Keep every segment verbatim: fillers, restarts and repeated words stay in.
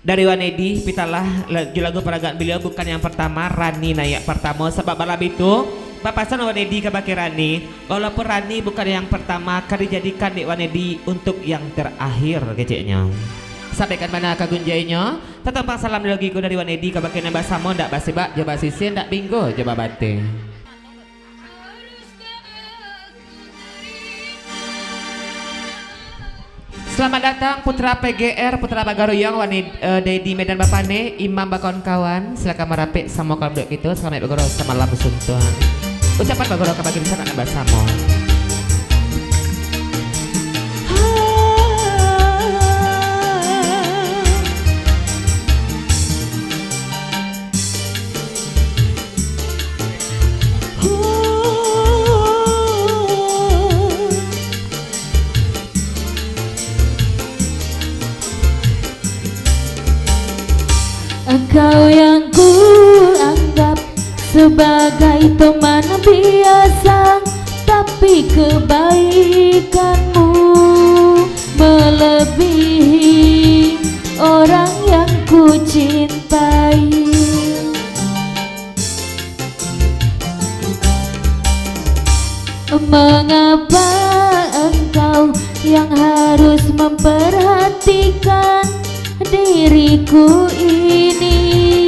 Dari Wan Edi, pitalah la-, jo lagu paragan baliau bukan yang partamo, Rani naiak partamo, sabab malam itu, bapasan Wan Edi kabake Rani, walaupun Rani bukan yang partamo, ka dijadikan dek Wan Edi untuk yang tarakhir, keceknyo. Sampaikan bana ka gunjainyo, tatompang salam di lagu iko dari Wan Edi kabake nan basamo, ndak basibak jo basisih, ndak binggo jo babateh. Selamat datang, Putra P G R, Putra Bagaruyong, Wani-, eh, Dedi Medan Bapane, Imam bakawan-kawan, silakan marapek samo kaum duduk kito, salamaik bagurau samalam basuntuang. Ucapan bagurau kabake di sanak nan basamo. Engkau yang ku anggap sebagai teman biasa, tapi kebaikanmu melebihi orang yang ku cintai. Mengapa engkau yang harus memperhatikan diriku ini?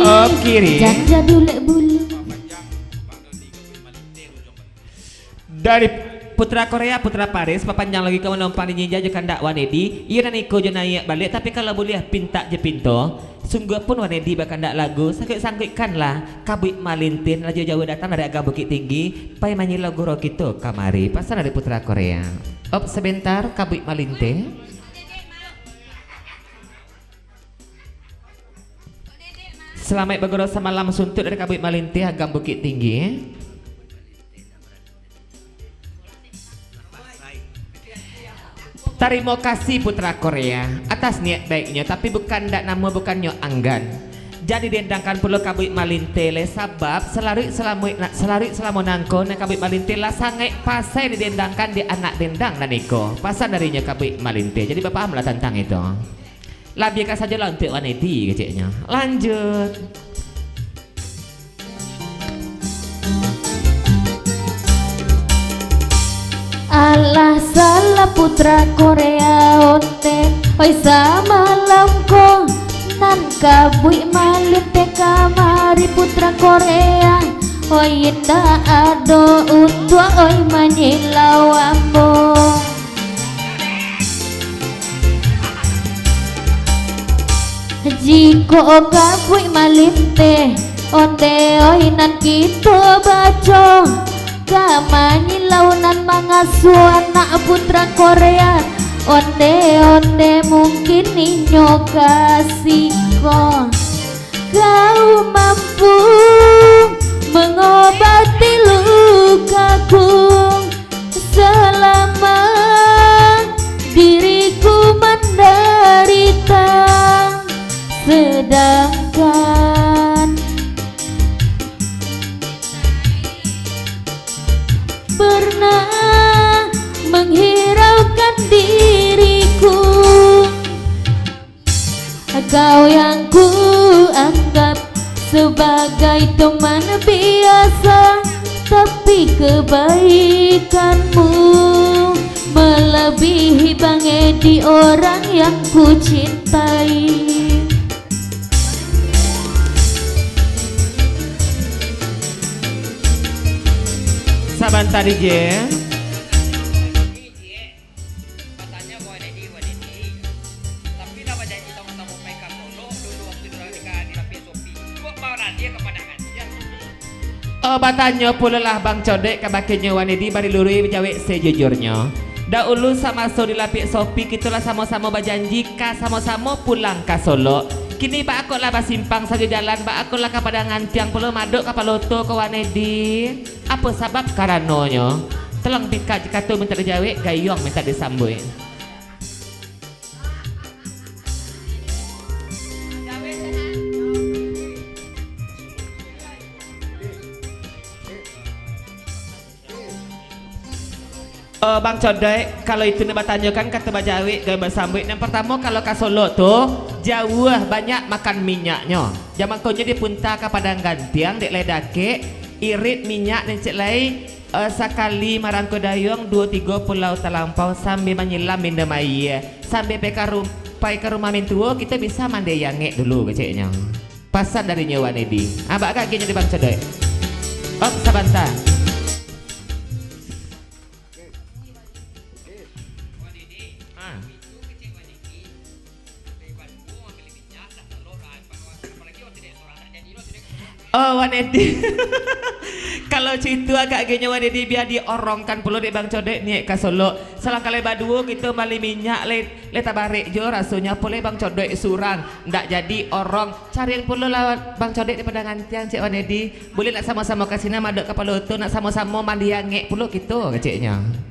Oke, Ri. Jan jadi ulek bulu. Dari Putra Korea, Putra Paris, papanjang lagi ka manompang di nyinja jo kandak Wan Edi. Iyo nan iko jo naiak baliak, tapi kalau buliah pintak jo pinto, sungguahpun Wan Edi bakandak lagu, sangkuik-sangkuikkanlah Kabuik Malinteh nan jauah-jauah datang dari Agam Bukittinggi, pai manyilau gurau kito kamari. Pasan dari Putra Korea. Op, sebentar, Kabuik Malinteh. Salamaik bagurau samalam suntuang dari Kabuik Malinteh, Agam Bukittinggi. Tarimo kasih Putra Korea atas niat baiknyo, tapi bukan ndak namuah, bukannyo anggan. Jan didendangkan pulo Kabuik Malinteh lai, sabab salaruik salamuik na-, salaruik salamo nangko nan Kabuik Malinteh lah sangaik pasai didendangkan di anak dendang nan iko. Pasan darinyo Kabuik Malinteh. Jadi bapahamlah tantang itu. Labiahkan sajolah untuak Wan Edi, keceknyo. Lanjut. Alah salah Putra Korea onde, oi samalam ko nan Kabuik Malinteh kamari Putra Korea, oi indak ado untuak oi manyilau ambo. Jikok Kabuik Malinteh, onde oi nan kito baco, ka manyilau nan mangasuah anak Putra Korea, onde-onde mungkin inyo ka siko. Kau mampu mengobati lukaku, selama diriku menderita, sedangkan pernah menghiraukan diriku. Kau yang ku anggap sebagai teman biasa, tapi kebaikanmu melebihi bangeh di orang yang ku cintai. Sabanta, D J. Batanyo ka Wan Edi, Wan Edi. Tapi lah bajanji samo-samo pai ka Solok, dulu waktu di, di, di Lapiak Sopi. Kok barani ka Padangan, jar. Oh, batanyo pulolah Bang Codek kabakenyo Wan Edi, bari luruih bajawek sajujurnyo. Dahulu samaso di Lapiak Sopi, kito lah samo-samo bajanji ka samo-samo pulang ka Solok. Kini baa kok lah basimpang sajo jalan, baa kok lah ka Padangan tiang pulo, madok kapalo oto ko Wan Edi. Apo sabab karanonyo? Tolong bikak jikato mintak dijawek, gayuang mintak disambuik. Eh, Bang Codek, kalau itu nak batanyokan kato bajawek, gayuang basambuik. Yang partamo, kalau ka Solok tu, Jauah banyak makan minyaknyo. Jaman ko nyo dipunta ka Padang Gantiang, dek lai dakek, irit minyak nan cek lai, eh, sakali marangko dayuang, duo tigo pulau talampau, sambia manyilam minum aia, sambia pai ka ru-, pai ka rumah mintuo, kito bisa mandi angek dulu, keceknyo. Pasan darinyo Wan Edi. Ah, ba agak ginyo di Bang Codoi. Om, sabanta. Ah. Oh, Wan Edi. Kalau cito agak ginyo Wan Edi, bia diorongkan pulo dek Bang Codoi niek ka Solok. Salangkah lai baduo kito mali minyak lai, lai tabarek jo rasonyo, apo lai Bang Codoi surang. Ndak jadi orang. Carian pulo lah Bang Codoi di Padang Gantiang, cek Wan Edi. Buliah nak samo-samo ka sinan, madok kapalo oto, nak samo-samo mandi angek pulo kito, keceknyo.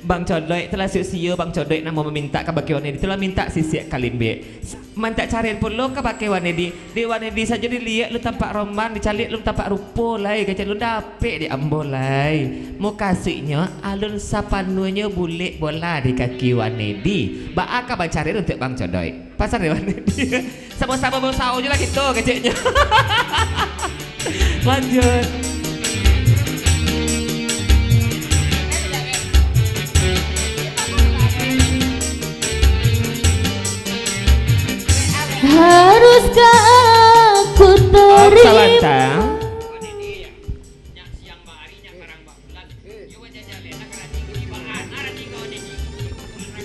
Bang Codoi, talasuak sio Bang Codoi namo mamintak kabake Wan Edi, tu lah mintak sisiak kalimbek. S-, mintak carian pulo kabake Wan Edi. Dek Wan Edi sajo diliek alun tampak roman, dicaliak alun tampak rupo lai, kecek alun dapek dek ambo lai. Mukasuiknyo alun sapanuahnyo bulek bola di kaki Wan Edi. Baa ka bacarian untuak Bang Codoi? Pasan dek Wan Edi. Samo-samo bausaho jo lah kito, keceknyo. Lanjut. Haruskah aku terima? Om Sawanta.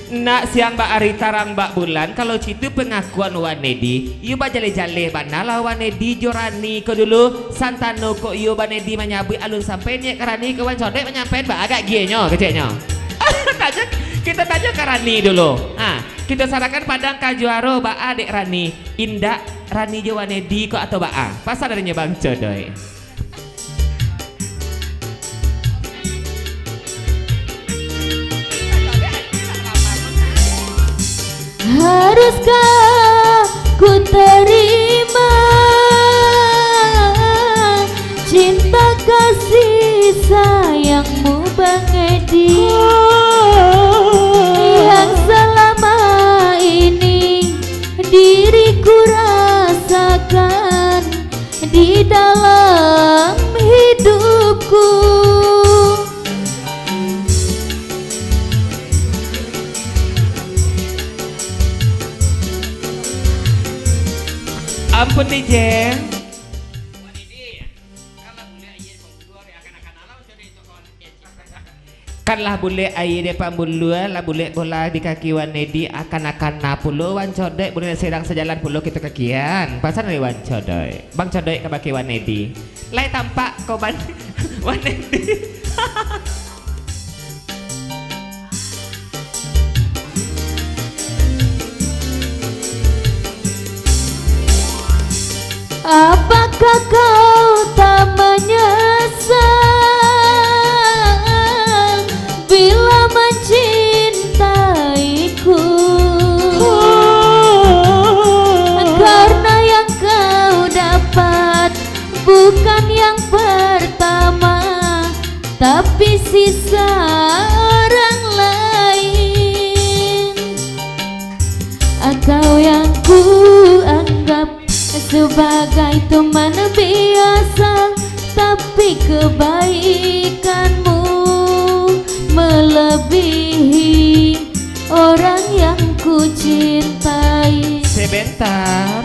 Nak siang bak ari, tarang bak bulan, kalau cito pangakuan Wan Edi, iyo bajaleh-jaleh bana lah Wan Edi jo Rani ko dulu. Santano kok iyo Wan Edi manyabuik, alun sampai niek ka Rani, ka Wan Codoi manyampaian, ba agak ginyo, keceknyo. Tanyo, kito tanyo ka Rani dulu. Ha, kito sarahkan pandang ka juaro, baa dek Rani? Indak Rani jo Wan Edi ko atau baa? Pasan darinyo Bang Codoi. Haruskah ku terima cinta kasih sayangmu, Bang Edi, yang selama ini diriku rasakan di dalam hidupku. Ampun, D J. Kan lah bulek aia di pambuluah, lah bulek bola di kaki Wan Edi, akan-akan na pulo Wan Codoi, buliah sirang sajalan pulo kito kakian. Pasan dari Wan Codoi. Bang Codoi kabake Wan Edi. Lai tampak ko Wan, Wan Edi. Apakah kau tak menyesal bila mencintaiku? Karena yang kau dapat bukan yang pertama, tapi sisa orang lain. Kau yang kuanggap sebagai teman biasa, tapi kebaikanmu melebihi orang yang kucintai. Sebentar.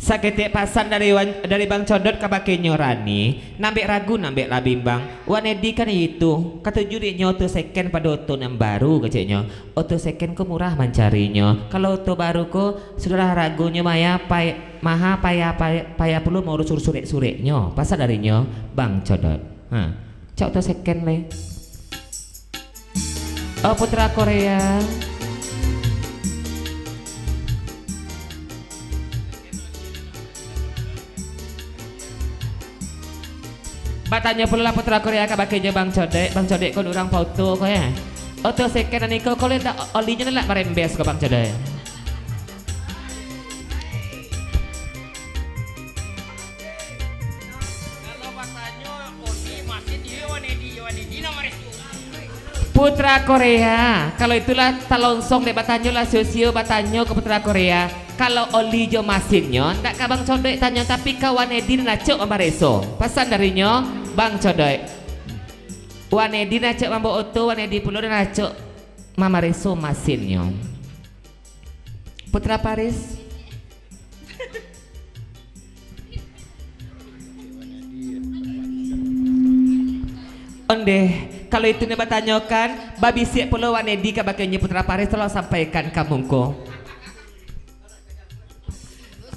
Saketek pasan dari Wan-, dari Bang Codoi kabake Nyo Rani, nambek ragu, nambek lah bimbang. Wan Edi kan itu, katuju dek nyo oto second pado oto nan baru, keceknyo. Oto second ko murah mancarinyo. Kalau oto baru ko, sudah lah ragonyo maya, pay-, maha, payah, payah, payah pulo maurus-urus surek-sureknyo. Pasan dari nyo, Bang Codoi. Ha. Cak oto second le. Oh, Putra Korea. Batanyo pulo lah Putra Korea ka bakeh jo Bang Codek. Bang Codek ko urang pauto ko, ya. Oto second nan iko ko, liek ndak olinyo lah marembes ko, Bang Codek. Kalau batanyo oli, masin, iyo, Wanedi, iyo, Wanedi, nomor itu. Putra Korea, kalau itulah talonsong dek batanyo lah, sio-sio batanyo ka Putra Korea. Kalau oli jo masinnyo, ndak ka Bang Codek tanyo, tapi ka Wanedi nan acok mamareso. Pasan darinyo, Bang Codek. Wanedi nan acok mambaok oto, Wanedi pulo nan acok mamareso masinnyo. Putra Paris. Ondeh, kalau itu nan batanyokan, babisiak pulo Wanedi ka bakeh nyo Putra Paris, tolong sampaikan ka mungko.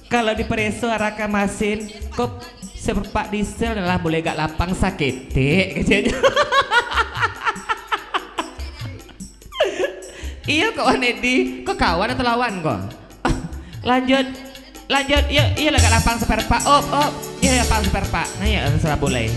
Kalau dipareso arakan masin, kok seperpak diesel lah boleh agak lapang saketek, keceknyo. Iyo, kok Wanedi, kok kawan atau lawan kok? Lanjut, lanjut, iyo, iyo lah agak lapang spare part, op, op, iyo lapang spare part, nah iyo, serah boleh.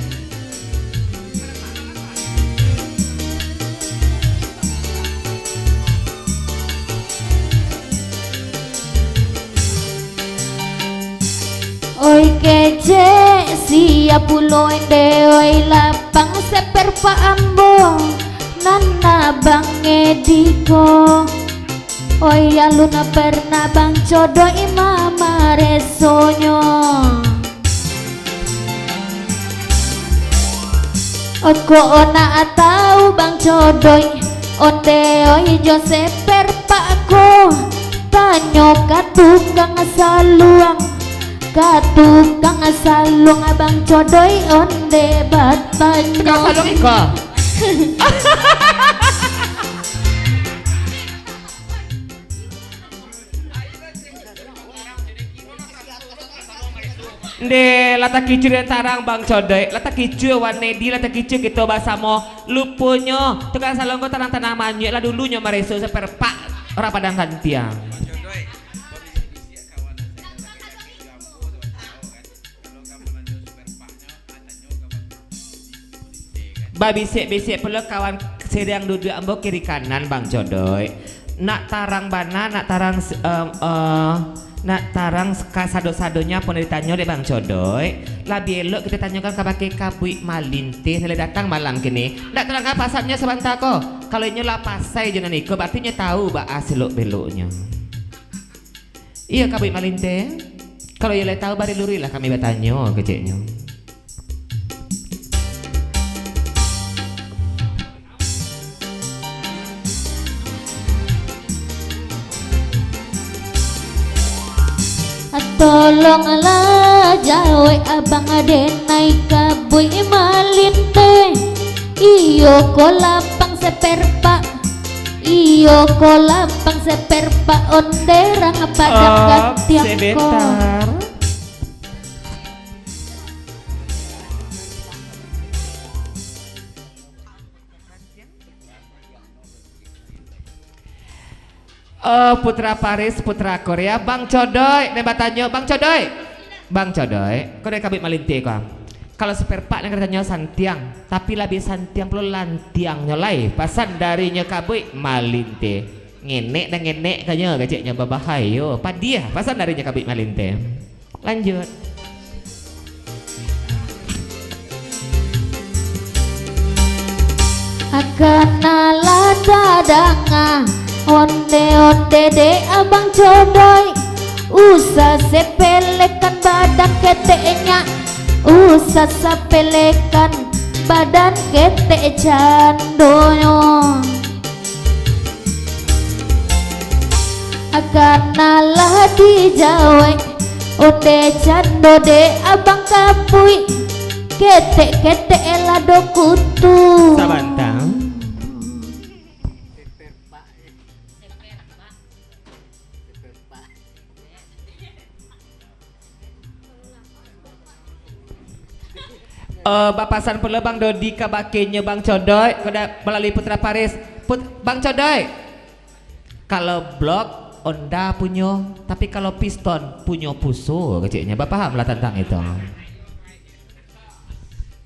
Oi kecek, sia pulo ende, oi lapang spare part ambo, nan abang Edi ko. Oi alun pernah Bang Codoi mamaresonyo. Kok nak tau Bang Codoi, onde oi jo spare part ko, tanyo ka tukang saluang, ka tukang saluang Bang Codoi onde batanyo. Tukang saluang iko. Ndeh, lah takicuah dek tarang Bang Codoi, lah takicuah Wanedi, lah takicuah kito basamo. Luponyo, tukang salongo tanang-tanang manyuak lah dulunyo mareso spare part urang Padang Santiang. Babisek-bisek pulo kawan siriang duduak ambo kiri kanan, Bang Codoi. Nak tarang bana, nak tarang s-, em, eh, nak tarang s-, kasado-sadonyo apo nan ditanyo dek Bang Codoi, labiah elok kito tanyokan kabake Kabuik Malinteh, nan lah datang malam kini. Ndak tarang apo asapnyo sabanta ko? Kalau inyo lah pasai jo nan iko, barati inyo tau baa selok-beloknyo. Iyo, Kabuik Malinteh. Kalau iyo lah tau, bari luruihlah kami batanyo, keceknyo. Tolonglah jawek abang denai Kabuik Malinteh. Iyo ko lapang spare part. Iyo ko lapang spare part onde rang Padang Santiang ko. Sebentar. Eh, Putra Paris, Putra Korea, Bang Codoi, nan batanyo, Bang Codoi. Bang Codoi, ko dari Kabuik Malinteh ko. Kalau spare part nan ka ditanyo santiang, tapi labiah santiang pulo lantiangnyo lai. Pasan darinyo Kabuik Malinteh. Ngenek dan ngenek kanyo, keceknyo babahayo. Padiah, pasan darinyo Kabuik Malinteh. Lanjut. Kanalah tadanga onde-onde dek Abang Codoi. Usah sepelekan badan keteknya, usah sepelekan badan ketek candonyo. Kanalah dijawek onde cando dek Abang Kabuik, ketek-ketek lado kutu. Sabanta. Eh, bapasan pulo Bang Dodi kabakenyo Bang Codoi, ko da-, malalui Putra Paris. Put-, Bang Codoi, kalau blok Honda punyo, tapi kalau piston punyo Fuso, keceknyo. Bapahamlah tantang itu.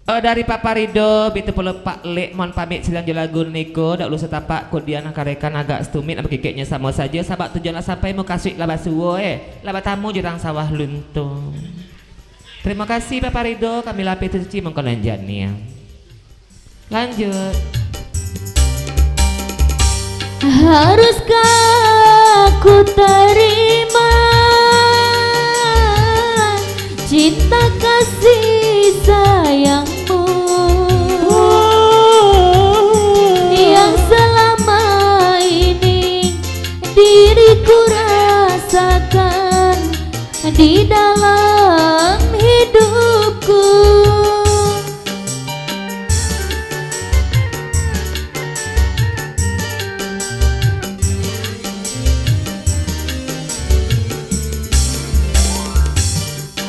Oh, dari Papa Rido, bitu pulo Pak Lek, mohon pamit sidang jo lagu niko, dak ulu satapak, kudian karekan agak setumit, bakikeknyo samo sajo, sabab tujuan lah sampai, mukasuik lah basuo, eh, lah batamu jo urang Sawah Lunto. Terima kasih, Papa Rido, kami lapeh tu suci mangko nan janiah. Lanjut. Haruskah ku terima cinta kasih sayangmu yang selama ini diriku rasakan di dalam hidupku?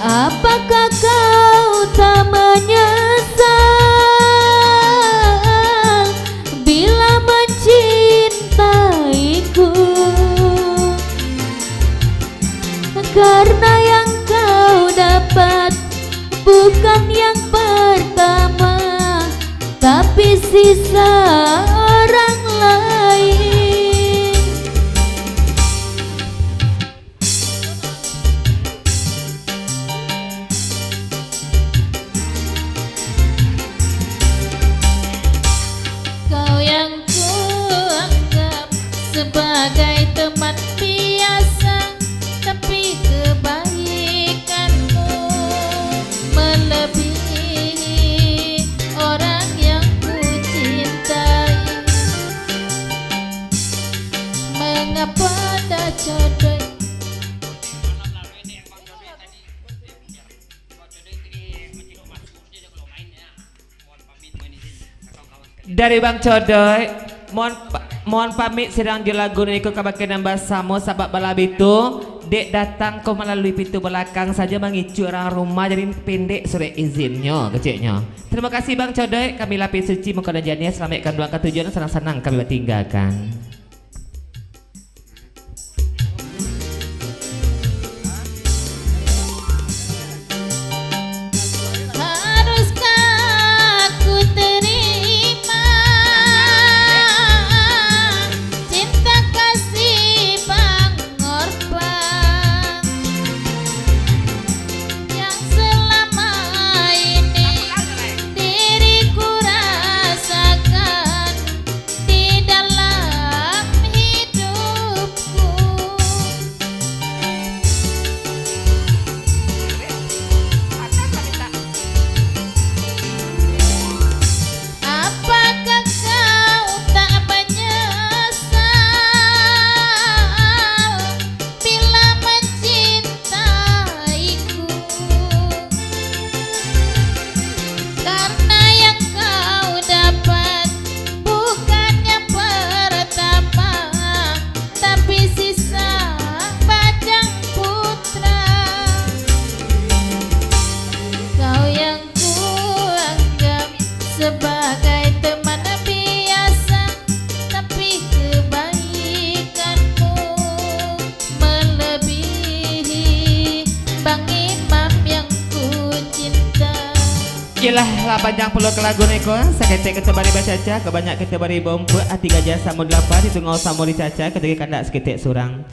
Apakah kau tak menyesal bila mencintaiku? Karena yang kau dapat bukan yang pertama, tapi sisa orang lain. Kau yang kuanggap sebagai teman biasa, tapi kebaikanmu melebihi orang yang kucintai. Mengapa dah jodoh? Dari Bang Codoi, mohon pa-, mohon pamit sidang jo lagu niko kabake nan basamo, sabab balabiah tu, dek datang ko malalui pintu balakang sajo, mangicuah urang rumah, jadi pendek surek izinnyo, keceknyo. Terima kasih Bang Codoi, kami lapeh suci mangko nan janiah, salamaik kanduang ka tujuan, sanang-sanang kami batinggakan. Haruskah ku terima cinta kasih pangorban yang selama ini diriku rasakan di dalam hidupku? Apakah kau tak menyesal bila mencintaiku? Karena yang kau dapat bukan yang pertama, tapi sisa bajang putra. Kau yang kuanggap sebagai teman biasa, tapi kebaikanmu melebihi Bang Imam yang ku cinta. Iyolah, lah panjang pulo ka lagu niko, saketek kito bari bacacah, kok banyak kito bari bombok, ati gajah samo dilapah, ditungau samo dicacah, kito kandak saketek surang.